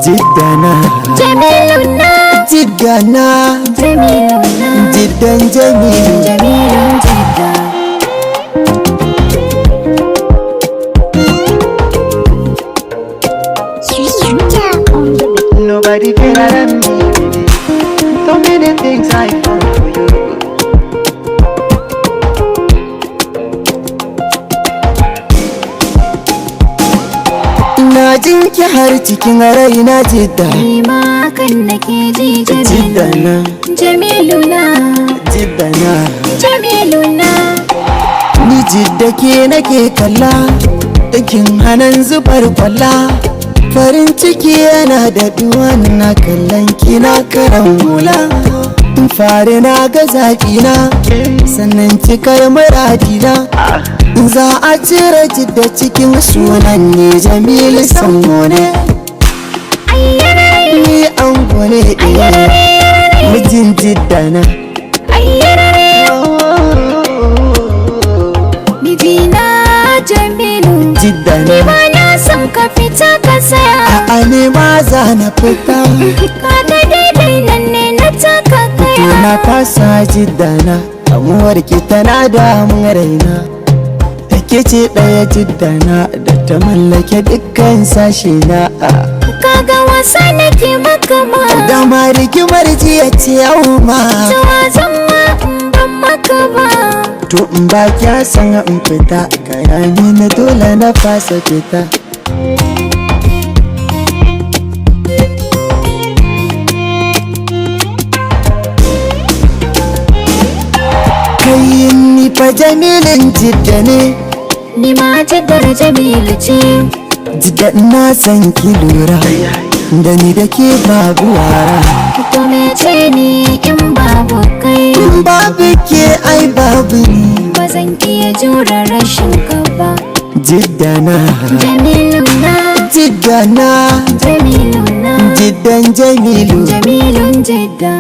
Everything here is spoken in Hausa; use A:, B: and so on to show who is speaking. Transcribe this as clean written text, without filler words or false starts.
A: Jiddana.
B: Jamiluna.
A: Jiddana.
B: Jamiluna.
A: Jiddan Jamilu.
B: Jamilun Jidda.
C: Nobody better than me, baby. So many things I found for you.
A: Na jinki har cikin raina, Jidda.
B: Ni ma hakan nake ji, Jamilu.
A: Jiddana.
B: Jamiluna.
A: Jiddana.
B: Jamiluna.
A: Ni Jidda ke nake kalla, dakin hanan zubar kwalla. Farin ciki yana da na kallon kina karan hula. In fari na ga zaƙina, sannan cikar muradina. Za a cire Jidda cikin sunan ne, Jamilu Sammo ne. Ni ango ne, eh, mijin Jiddana.
B: Mijina Jamilu.
A: Jiddana.
B: Ni ma na son ka fita ka saya.
A: A'a, ne ma za na fita.
B: Kaga daidai nan ne na taka
A: To
B: kaya.
A: na fasa, Jiddana, kamuwar ki tana damun raina. Take ce ɗaya, Jiddana, da ta mallake dukkan sashe na.
B: Kaga wasa nake maka ma.
A: Dama rigimar jiya ce yau ma.
B: Tawa zan ma in ban maka ba.
A: To in ba kya san in fita, gaya mini, dole na fasa fita. Kai, ni fa Jamilin Jidda ne.
B: Ni ma Jiddar Jamilu ce.
A: Jidda, na san ki lura da ni da ke babu wara.
B: To mece ni in babu kai?
A: In babu ke, ai babu ni.
B: Ba zan iya jure rashin ka ba.
A: Jidda na.
B: Jamilu na.
A: Jidda na.
B: Jamilu na.
A: Jiddan Jamilu.
B: Jamilun Jidda.